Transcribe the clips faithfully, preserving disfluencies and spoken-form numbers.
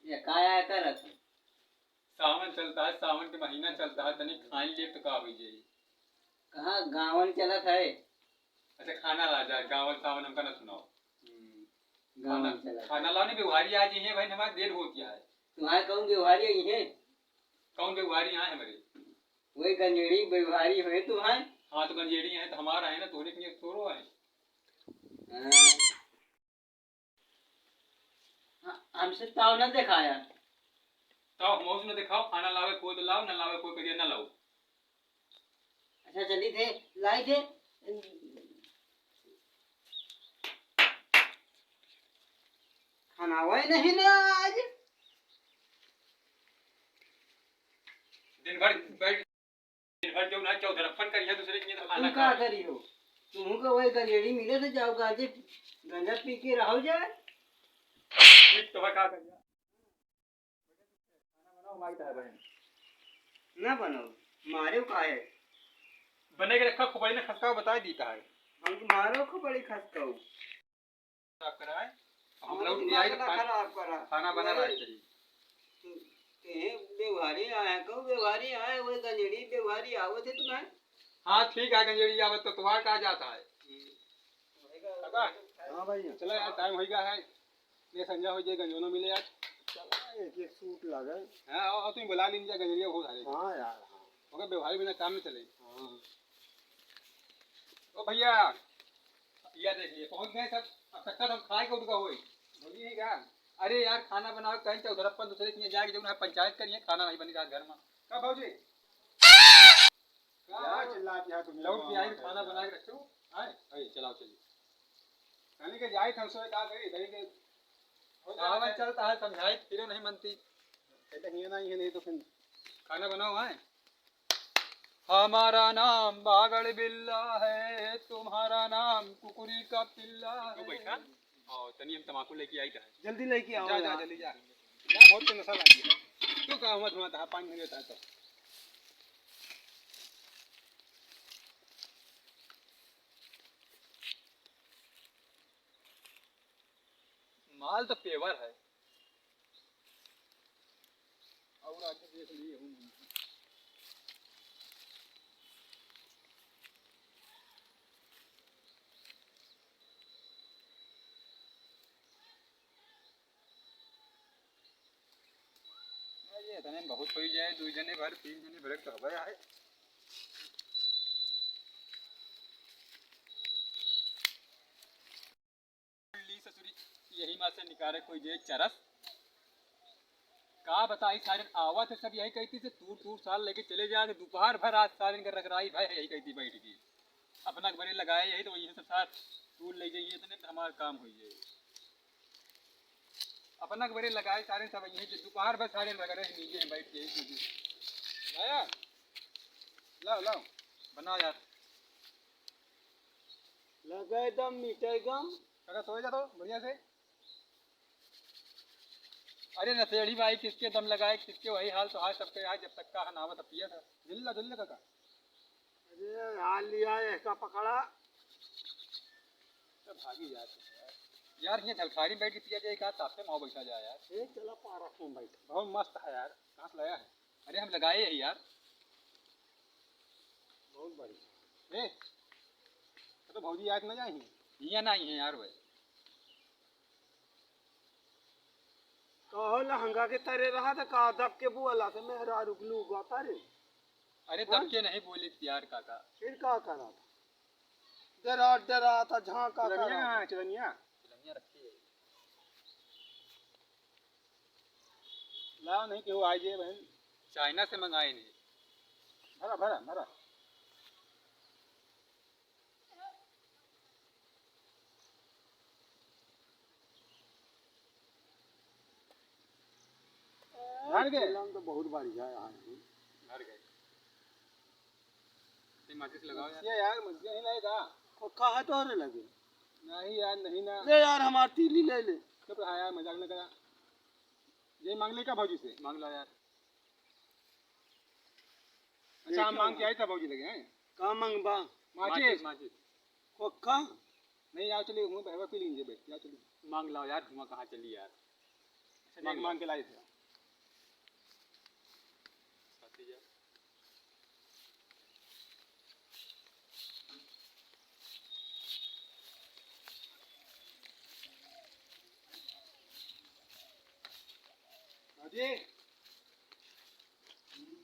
ये का आया करत है? सावन चलता है, सावन के महीना चलता है, तनी खाई ले तो का हुई जाई? कहाँ गावन चलत है? अच्छा, खाना ला जाए, गावन सावन हमका ना सुनाओ। हम्म, गावन खाना, चलत है। खाना लाओ, नहीं, व्यवहारी आ जाइए भाई, हमारी देर होती है। तुम्हारे कौन व्यवहारी आई है? कौन व्यवहारी यहाँ है हमारे? वही गंजेड़ी व्यवहारी है तुम्हारे। हाँ, तो गंजेड़ी है तो हमारा है ना, तोरे के लिए तोरो है। हाँ। हाँ, हमसे ताव ना दिखाया। ताव हमसे ना दिखाओ, खाना लावे कोई तो लाओ, ना लावे कोई करिया ना लाओ। अच्छा, चली थे, लाई थे। खाना हुआ ही नहीं ना आज। दिन भर बैठ दिन भर जो ना चौधरप्पन करिया, दूसरे के तो तुम खाना का खाओ। करी हो? तुम का वही गंजेड़ी मिले तो जाओ गांजे, गंजा पी के रहो जाए। फिर तो का करिया? खाना बनाओ, माई तो है बहन। ना बनाओ, मारे का है? बने के रखा, खोपड़ी ने खसका बताई दी का है। हम मारो खोपड़ी खसकाऊ। खराब करा है। हम हम लौट के आई तो दिमाग ना खा-, खराब करा। खाना बना रहा है, वही चाहिए। तू, ते व्यवहारी आया, कहूँ व्यवहारी आया, वही गंजेड़ी व्यवहारी आवत है तुम्हें। हाँ, ठीक है, गंजेड़ी आवत तो तुम्हारा कहा जाता है। हम्म। काका, हाँ भैया। चलो यार, टाइम हो गया है। ये संझा हो जाए, गंजोनो मिले यार। चला, एक, एक सूट लागे। हाँ, और, और तुम बुला लीजिए गंजरिया बहुत सारे। हाँ यार, हाँ। ओके, व्यवहारी बिना काम नहीं चले। हाँ। ओ भैया, या देखिए, पहुंच गए सब। अब तक तो हम खाए के उठ गए होई। भौजी है क्या? अरे यार, खाना बनाओ, कहीं चौधरप्पन दूसरे के यहाँ जाके जो है पंचायत करिए, खाना नहीं बनी रात घर में। का भौजी? का यार, चिल्लात यहाँ तुम लौट के आई, खाना बना के रखो। आए, आइए, चलाओ, चलिए। कहने के जाए हम सोए का करी, कहीं के हो जाए। सावन चलता है, समझाई फिरो नहीं मनती। कहते हिया नहीं है, नहीं तो फिर खाना बनाओ, आए। हमारा नाम बागड़ बिल्ला है, तुम्हारा नाम कुकुरी का पिल्ला है। बैठा। और तनी हम तमाकू लेके आई था। जल्दी लेके आओ जा, जा, यार। जल्दी जा। जा, बहुत नशा लगी है। तू का हुआ धुआं था, पानी नहीं रहता तो। माल तो पेवर है। और आगे देख लिए हूँ। ये इतने में बहुत हो ही जाए, दो जने भर, तीन जने भर तो हवे आए। ली ससुरी, यही माँ से निकाले कोई जे चरस। का बताई, सारे आवत है सब यही कहती से तूर तूर साल लेके चले जाए, दोपहर भर आज सारे इनका रगड़ाई भाई यही कहती बैठ गई। अपना बरे लगाए यही तो वहीं से सार तूर ले जाइए, इतने में हमारा काम हो जाए। अपना बरे लगाए सारे सब यहीं से दोपहर भर सारे रगड़े नीचे हैं बैठ के यही। लाया? लाओ, लाओ। बनाओ यार। लगे दम मिटे गम। काका, सोए जा तो बढ़िया से। अरे नशेड़ी भाई, किसके दम लगाए, किसके वही हाल तो हाल सबके यहाँ, जब तक का हनावत पिया था। जल्दी ला, जल्दी ला काका। अरे हाल लिया, इसका पकड़ा। तो भागी जाते हैं यार। यार, ये झलखारी बैठ के पिया जाए, का तापे माओ बैठा जाए यार। ए, चला पारस में बैठ। बहुत मस्त है यार, कहाँ से लाया है? अरे हम लगाए यही यार। बहुत बढ़िया। ए, तो भौजी याद ना जाही। हियाँ ना आई है यार वे। कहो लहंगा के तरे रहा था, का दब के बोला था, मेहरारू के लूगा था रे। अरे हाँ? दब के नहीं बोली थी यार काका। फिर का करा था? डरा, डरा था, झांका चिलनिया करा। कहाँ है, चिलनिया? चिलनिया रखी है। लाओ नहीं केहू आई जे बहन। चाइना से मंगाए नहीं। भरा, भरा, भरा। भर गए? चिलम तो बहुत बढ़िया है यहाँ की। भर गए। ये माचिस लगाओ यार। ये यार, मछलियाँ नहीं लाएगा? वो कहाँ तो और लगे? नहीं यार, नहीं ना। ले यार, हमार तीली ले ले। चुप रहा यार, मजाक न करा। ये मांग ले का भौजी से? मांग ला यार। अच्छा, हम मांग के आए था भौजी लगे, हैं? का मांगबा? माचिस। माचिस, माचिस। खोखा? नहीं, आओ चलिए, वहीं बहवा पी लीजिए, बैठ, आओ चलिए। मांग लाओ यार, धुआं कहाँ चली यार। मांग, मांग के लाई थे। बाबूजी,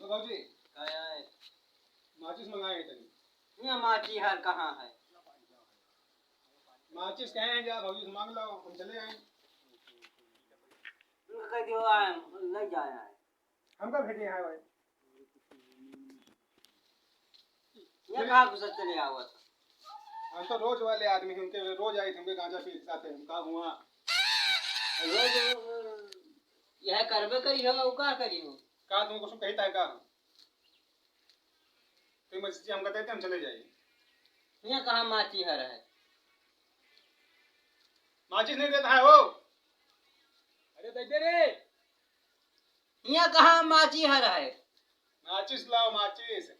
ओ बाबूजी, का है? माचिस मंगाए हैं तनी। यहाँ माची हर कहाँ है? माचिस कहे हैं, जा भौजी से मांग लो, हम चले आए। उनका कह दियो, आए, ले जाए, आए। हमका भेजे हैं भाई। ये चलिए। कहाँ घुसा चले आवत? हम तो रोज वाले आदमी हैं, उनके रोज आई थे, हमके गांजा पी साथ हैं, हम का हुआ? रोज यह करबे करी हो, वो का करी हो? का तुमको कुछ कहता है का? तो ये मस्जिद हम कहते हैं, हम चले जाइए। यहाँ कहाँ माची हर है? माचिस नहीं देता है वो। अरे दे दे रे। यहाँ कहाँ माची हर है? माचिस लाओ, माचिस।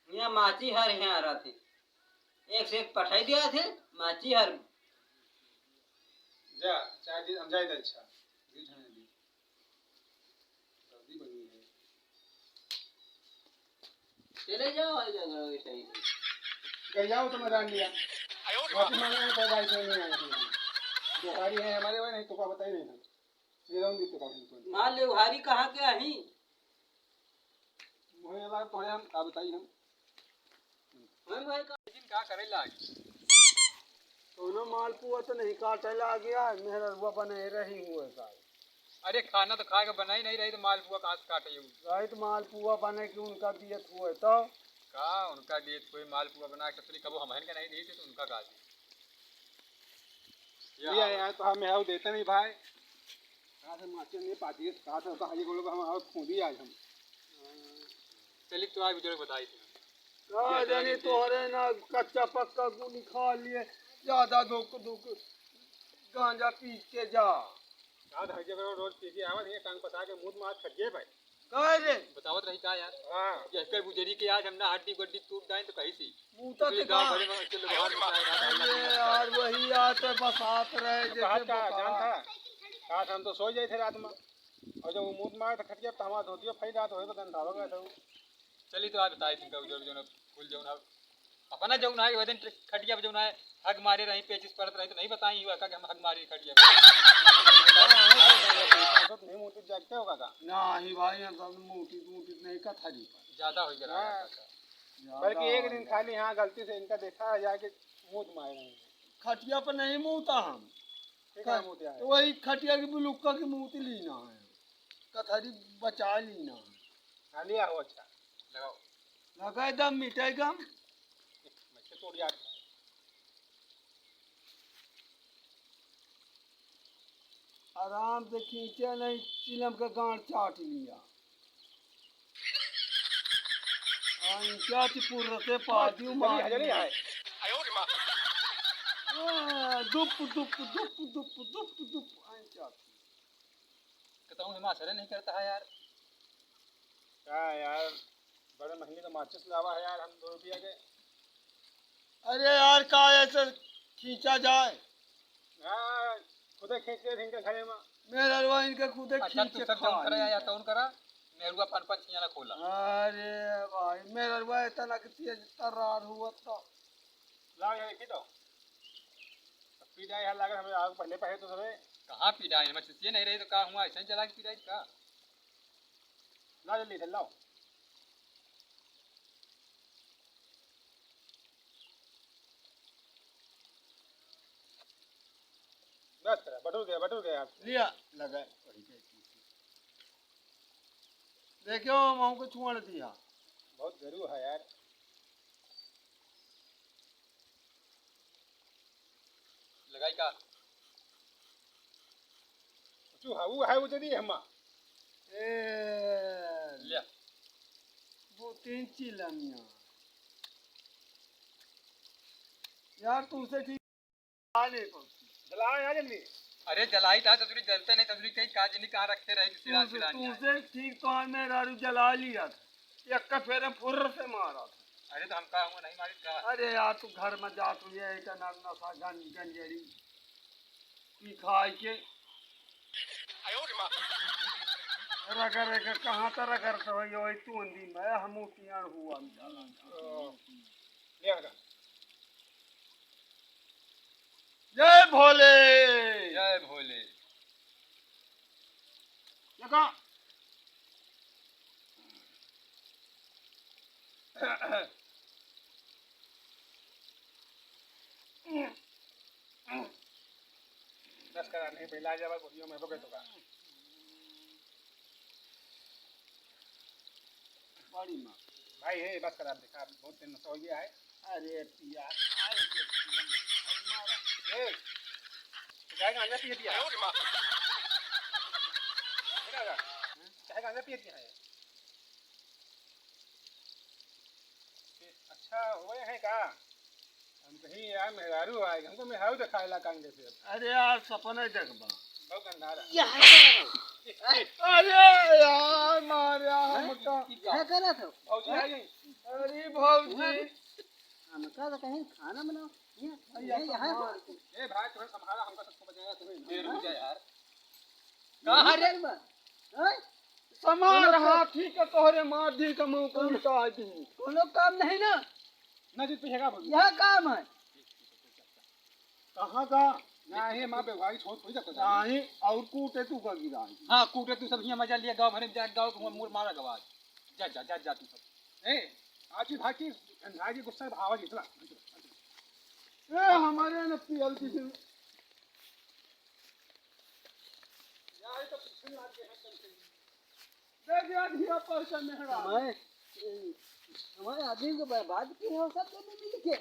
यहाँ माची हर यहाँ रहते। एक से एक पठाई दिया थे, माची हर। जा, चाय दे, हम जाए दे, अच्छा। ये जाने दे। जल्दी बनी है। चले जाओ, आ जाओ, घर के टाइम पे। गैया हो तो मैं जान लिया। माफी मांगे हैं, तो भाई से नहीं आए थे। बुखारी है हमारे, वही नहीं तो का बताई नहीं था। ये रहूंगी तो का बिल्कुल। मान ले, उहारी कहाँ के आही? वही अलग तो है, हम का बताई हम। हम भाई का लेकिन का करे लाग? कौनो मालपुआ तो नहीं काटे लाग गया, मेहररुआ बने रही हुए का। अरे खाना तो खाए के बनाई नहीं रही तो मालपुआ कहाँ से काटे उ? रही तो मालपुआ बने कि उनका दियत हुए तो। का उनका दियत हुए मालपुआ बना के चली, कबो हमहन के नहीं दी थी तो उनका का दी? ये यार तो हम यहाँ देते नहीं भाई। कहाँ से मास्टर नहीं पाती है, कहाँ से होता है, ये बोलो हम और खूंदी आज हम। चलिए तो आज बुजुर्ग बताई थी। का जानी तोहरे ना कच्चा पक्का गुली खा लिए, ज्यादा धुक धुक गांजा पी के जा। का धैर्य करो, रोज पी के आवत है, टांग पसा के मुंह मार खटिए भाई। का रे? बतावत रही का यार? हाँ। जैसे बुजरी के आज हम ना हड्डी गड्डी टूट जाए तो कहीं सी। मुंह तो इतने गाँव का भरे में चलो बाहर निकाल रहा है। अरे यार, वही आते बसात रहे तो जैसे कहा का बुखार। जानता? कहा हम तो सो जाए थे रात में। और जब वो मुंह मारे तो खटिया पे हमारा धोतियो फैल रहा तो वही तो गंधारो गया था वो। चली तो आज बताई तुमका उजर जो ना फूल जो ना अपना जौन है, वह दिन खटिया पे जौन है, हग मारे रही, पेचिस पड़त रही, तो नहीं बताई हुआ का कि हम हग मारी खटिया पे। तो नहीं मुंह तो जागते होगा का? नहीं भाई, हम सब मुंह तो, मुंह तो नहीं कथा जी पर। ज्यादा हो गया हाँ। ज्यादा बल्कि एक हो दिन गया। खाली हाँ गलती से इनका देखा है जाके मुंह मारे रहे। खटिया पे नहीं मुंहता हम। ठीक है, मुंह तो है। वही खटिया की बुलुक्का की मुंह लीना है। कथरी बचा लीना है। हाँ, लिया हो, अच्छा। लगाओ। लगा एकदम मिटाई गम। मैं तो तोड़ यार। आराम से खींचे नहीं, चिलम के गांड चाट लिया। हाँ, क्या थी पुर्र से पाती हूँ जल्दी, मार जल्दी ली। आए। हाँ, दुप, दुप, दुप, दुप, दुप, दुप, आए क्या थी? कहता हूँ, हिमाचल नहीं करता है यार। क्या यार, बड़े महंगे तो माचिस लावा है यार, हम दो रुपया के। अरे यार, का ऐसे खींचा जाए? हाँ, खुदे खींच के इनके घरे में। मेहररुआ इनके खुदे अच्छा, खींच तू के सब खा जौन करे लेते। या तौन करा, मेहररुआ अपन पंछियाँ ना खोला। अरे भाई, मेहररुआ इतना के तेज तर्रार हुआ तो। लाओ यार, देखी तो। अब पी जाए यार, लागत हमें आग पहले पहले तो सबे। कहाँ पी जाए? मैं चुतिए नहीं रही तो का हुआ? ऐसे ही चला के पी जाए का? ला जल्दी से, लाओ। बस करा, बटुर गया, बटुर गया। लिया, लगा। देखियो, हम हमको छोड़ दिया। बहुत गरू है यार। लगाई का? जो है, वो है, वो जदी हमा। ए, लिया। दो तीन चिलमिया। यार, तुमसे ठीक आ नहीं पहुंची। जलाओ यार जल्दी। अरे, जलाई था, तसुरी जलते नहीं, तसुरी कहीं काज नहीं, कहाँ रखे रहे, दूसरी रात तू, जलानी है। तुमसे ठीक तो है, मैं दारू जला लिया था। एक का फेरे फुर्र से मारा था। अरे, तो हम का हुआ, नहीं मारी का? अरे यार, तू घर में जा, तू ये इतना नशा गंज, गंजेड़ी। पी खाई के। रगड़ के कहाँ त रगड़ तो है, यो तू अंदी में हमू पियान हुआ। ओ, ले आ जा। जय भोले। जय भोले। लगा। बस करा, नहीं पहला जब गोदियों में होगे तो का। बड़ी माँ। भाई, हे, बस करा, देखा, बहुत दिन तो हो गया है। अरे पिया, खाए के जीवन में मारा। ए, चाहे गांजा पिए दिया। अरे माँ। देखा, चाहे गांजा पिए दिया है। ए, अच्छा, वो है का? हम कहीं यार मेहरारू आए, हमको मेहरारू दिखाएला कांगे से। अरे यार, सपना ही देखबा। बहुत अंधार है। अरे यार, मार यार, हाँ? हमका। ये क्या करत हो? भौजी आ गई। अरे भौजी। हमका तो कहीं खाना बनाओ। ये, अरे ये यार, यहाँ संभाल। ए भाई, तुम्हें संभाला, हमका सबको बचाया तुम्हें। ए, रुक जा यार। कहाँ रे? हैं? संभाल, हाँ, ठीक है, तोहरे मार दी का मुंह कौन का आदमी। कोनो काम नहीं ना? ना जी, पीछे का बोल। यह काम है। कहाँ का? नहीं, माँ बेवहारी छोड़ थोड़ी जाता है। नहीं, और कूटे तू का गिरा। हाँ, कूटे तू सब यहाँ मजा लिया, गाँव भरे में जा, गाँव को मुड़ मारा गवा। जा, जा, जा, जा तू सब। ए, आज ही भाग की, भाग की गुस्सा भावा जी, चला। ए, हमारे न पियल की। यार, ये तो पीछे में आ गए हैं, चल के। देख यार, धिया पर से मेहरा। हमारे, हमारे आदमी को बर्बाद किए हो सब, तो नहीं मिल के।